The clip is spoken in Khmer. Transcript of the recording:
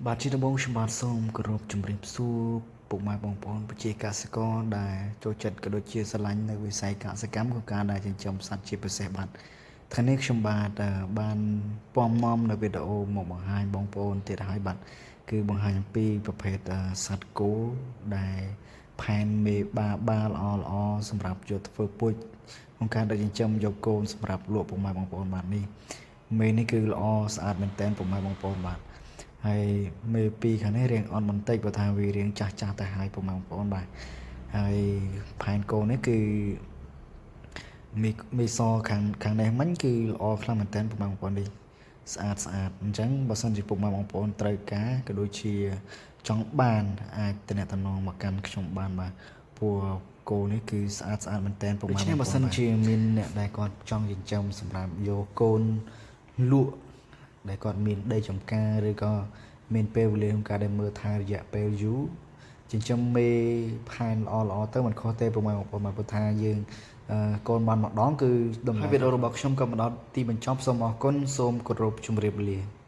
បាទជាដំបូងខ្ញុំបាទសូមគោរពជម្រាបសួរពុកម៉ែបងប្អូនប្រជាកសិករដែលចូលចិត្តក៏ដូចជាស្រឡាញ់នៅវិស័យកសិកម្មក្នុងការដែលចិញ្ចឹមសត្វជាពិសេសបាទថ្ងៃនេះខ្ញុំបាទបានពំនាំនៅវីដេអូមកបង្ហាញបងប្អូនទៀតហើយបាទគឺបង្ហាញអំពីប្រភេទសត្វគោដែលផែនមេបាបាល្អល្អសម្រាប់យកធ្វើពូជក្នុងការដឹកចិញ្ចឹមយកកូនសម្រាប់លក់ពុកម៉ែបងប្អូនបាទនេះមេនេះគឺល្អស្អាតមែនទែនពុកម៉ែបងប្អូនបាទហើយមេពីរខាងនេះរៀងអន់បន្តិចព្រោះថាវារៀងចាស់ចាស់ទៅហើយពុកម៉ែបងប្អូនបាទហើយផែនកូននេះគឺមេមេសខាងខាងនេះមិញគឺល្អខ្លាំងមែនទែនពុកម៉ែបងប្អូននេះស្អាតស្អាតអញ្ចឹងបើសិនជាពុកម៉ែបងប្អូនត្រូវការក៏ដូចជាចង់បានអាចតំណតំណងមកកាន់ខ្ញុំបានបាទព្រោះគោនេះគឺស្អាតស្អាតមែនទែនពុកម៉ែបងប្អូនបើសិនជាមានអ្នកដែលគាត់ចង់ចិញ្ចឹមសម្រាប់យកកូនលក់ដែលគាត់មានដីចំការឬក៏មានពេលវេលាក្នុងការដែលមើលថែរយៈពេលយូរចិញ្ចឹមមេផែនល្អល្អទៅមិនខុសទេពុកម៉ែបងប្អូនបាទព្រោះថាយើងកូនបានម្ដងគឺតម្លៃវីដេអូរបស់ខ្ញុំក៏មកដល់ទីបញ្ចប់សូមអរគុណសូមគោរពជម្រាបលា។